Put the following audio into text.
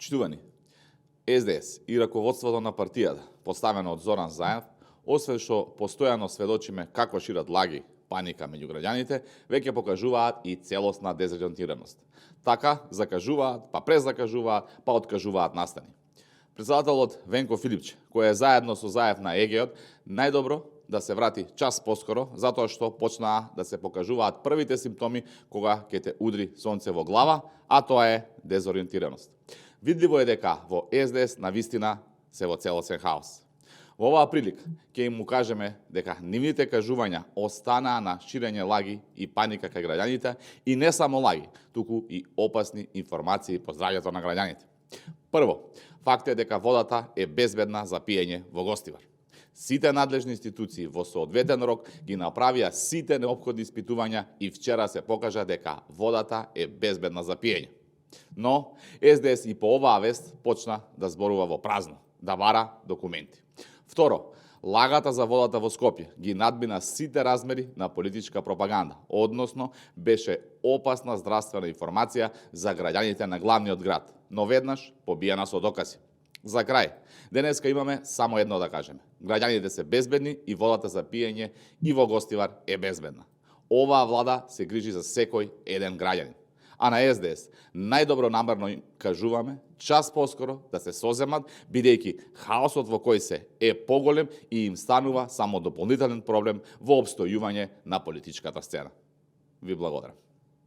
Почитувани, СДС и раководството на партијата, поставено од Зоран Заев, освен што постојано сведочиме како шират лаги, паника меѓу граѓаните, веќе покажуваат и целосна дезориентираност. Така, закажуваат, па презакажуваат, па откажуваат настани. Председателот Венко Филипче, кој е заедно со Заев на ЕГЕ-от, најдобро да се врати час поскоро, затоа што почнаа да се покажуваат првите симптоми кога ќе те удри сонце во глава, а тоа е дезориентираност. Видливо е дека во СДС навистина се во целосен хаос. Во оваа прилика ќе им кажеме дека нивните кажувања останаа на ширење лаги и паника кај граѓаните и не само лаги, туку и опасни информации по здравјето на граѓаните. Прво, факт е дека водата е безбедна за пиење во Гостивар. Сите надлежни институции во соодветен рок ги направија сите неопходни испитувања и вчера се покажа дека водата е безбедна за пиење. Но СДС и по оваа вест почна да зборува во празно, да бара документи. Второ, лагата за водата во Скопје ги надмина сите размери на политичка пропаганда, односно беше опасна здравствена информација за граѓаните на главниот град, но веднаш побиена со докази. За крај, денеска имаме само едно да кажеме. Граѓаните се безбедни и водата за пиење и во Гостивар е безбедна. Оваа влада се грижи за секој еден граѓанин. А на СДС најдобро намерно им кажуваме час поскоро да се соземат, бидејќи хаосот во кој се е поголем и им станува само дополнителен проблем во опстојување на политичката сцена. Ви благодарам.